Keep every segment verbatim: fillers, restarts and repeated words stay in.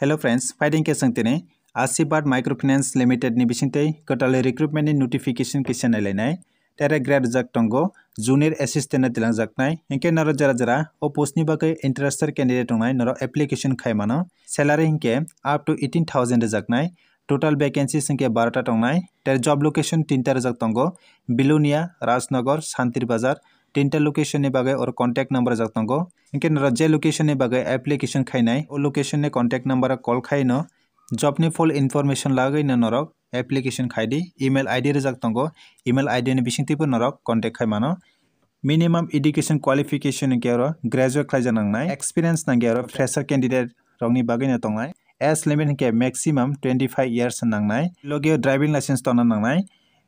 Hello friends, phaidi hwnkhe chwng tini Ashirbad Microfinance Limited ni bisingtwi kwtal recruitment ni notification kisa nailainai. Tere grade rijak tongo junior assistant no tilangjaknai. Hinkhe norok jara jara o post ni bagwi interested candidate tongnai, norok application khai mano. Salary hinkhe up to eighteen thousand rijaknai. Total vacancies hinkhe barota tongnai. Tere job location tinta rijak tongo, Bilonia, Rajnagar, Santir Bazar. Tinta location ni bagwi oro contact number rijak tongo. Hinkhe norok je location ni bagwi application khainai, o location ni contact number o call khaino job ni full information lagwi no norok application khai di. Email I D rijak tongo, email I D ni bisingtwibo norok contact khai mano. Minimum education qualification hinkhe oro graduate khlaijak nangnai, experience nangkhe oro fresher candidate rokni bagwi no tongnai. Age limit hinkhe maximum twenty five years nangnai, logi o driving license tongna nangnai.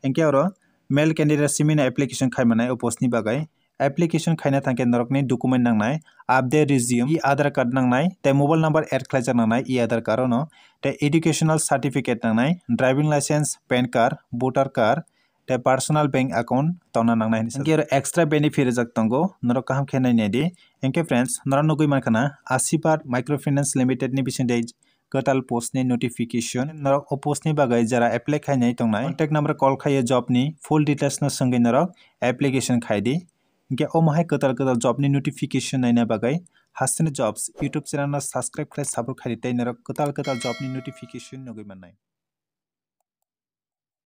Hinkhe oro male candidate simi no application khai mannai o post ni bagwi. Application khaina thangkhe norokni document nangnai, update resume, e-Aadhaar card nangnai, tei mobile number add khlaijak nangnai e-Aadhaar card ono, tei educational certificate nangnai, driving license, pan card, voter card, tei personal bank account tongna nangnai hinwi. Hinkhe oro extra benefit rijak tongo, norok kaham khe nainai di. Hinkhe friends, norok nugwi mankha na Ashirbad Microfinance Limited ni bisingtwi kwtal post ni notification. Norok o post ni bagwi jara apply khainai tongnai, contact number call khaiwi job ni full details no swngwi norok application khai di. Hinkhe omo hai kwtal kwtal job ni notification naina bagwi Hasteni Jobs YouTube channel no subscribe khlai support khai di, tei norok kwtal kwtal job ni notification nugwi mannai.